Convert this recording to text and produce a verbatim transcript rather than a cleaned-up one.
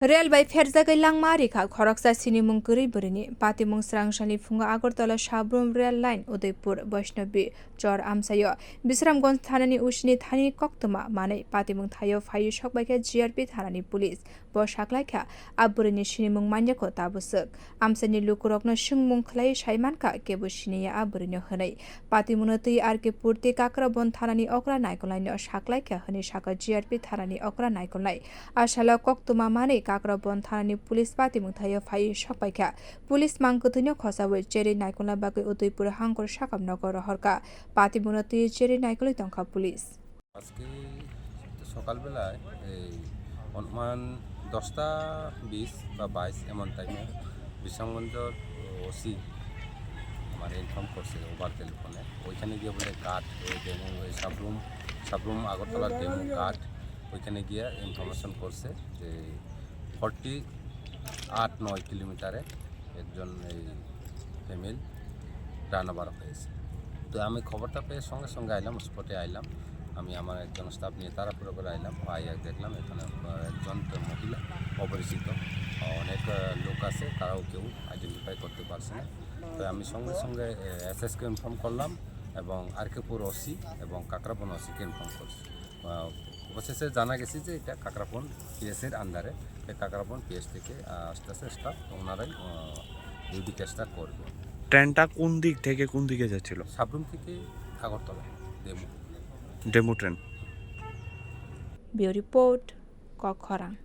Rel bai pherjagwi langma rikha khoroksa sinimung kwrwi bwrwini. Patimung srangsalni phungo Agartala Sabrum rel line Udaipur Vaishnavi Chor amchaio Bisramganj thanani usini thani koktwma manwi patimung thaio phaiwi sokbaikha G R P thanani police. Bo saklaikha a bwrwini sinimung manyakho tabwswk. Amchaini lukurokno swngmung khlaiwi saimankha kebo siniya a bwrwino hwnwi. Patimungno twi R K Pur tei Kakrabon thanani okra naikolnaino saklaikha hwnwi sakha G R P thanani okra naikolnai. A salo koktwma manwi Kakrabon thanani police patimung thaio phaiwi sokpaikha. Police mang kwthwino khosawi cherwi naikolna bagwi Udaipur hangkor sakam nogo rohorkha. Patimungno twi cherwi naikolwi tongkha police. আজকে সকালবেলায় এই অনুমান দশটা বিশ বা বাইশ এমন টাইমে বিশ্রামগঞ্জর ওসি আমার ইনফর্ম করছে ওভার টেলিফোনে। ওইখানে গিয়ে বলে গার্ড, ওই ডেমো, ওই সাবরুম, সাবরুম আগরতলার ডেমো গার্ড ওইখানে গিয়ে ইনফরমেশন করছে যে ফর্টি আট নয় কিলোমিটারে একজন এই ফিমেল রান ওভার হয়েছে। তো আমি খবরটা পেয়ে সঙ্গে সঙ্গে আইলাম, স্পটে আইলাম। আমি আমার একজন স্টাফ নিয়ে তাড়াহুড়ো করে আইলাম, আইয়া দেখলাম এখানে, আহ, একজন তো মহিলা অপরিচিত, অনেক, আহ, লোক আছে, তারাও কেউ আইডেন্টিফাই করতে পারছে না। তো আমি সঙ্গে সঙ্গে, আহ, এসএসকে ইনফর্ম করলাম এবং আরকেপুর ওসি এবং কাকরাবন ওসিকে ইনফর্ম করছি। আহ, অবশেষে জানা গেছে যে এটা কাকরাবন পিএসের আন্ডারে। এই কাকরাবন পিএস থেকে, আহ, আস্তে আস্তে স্টাফ ওনারাই, আহ, ডিউটি চেষ্টা করবে। ট্রেনটা কোন দিক থেকে কোন দিকে যাচ্ছিল? সাবরুম থেকে Agartala demo. Demo train. Bureau Report, Kokkhorang.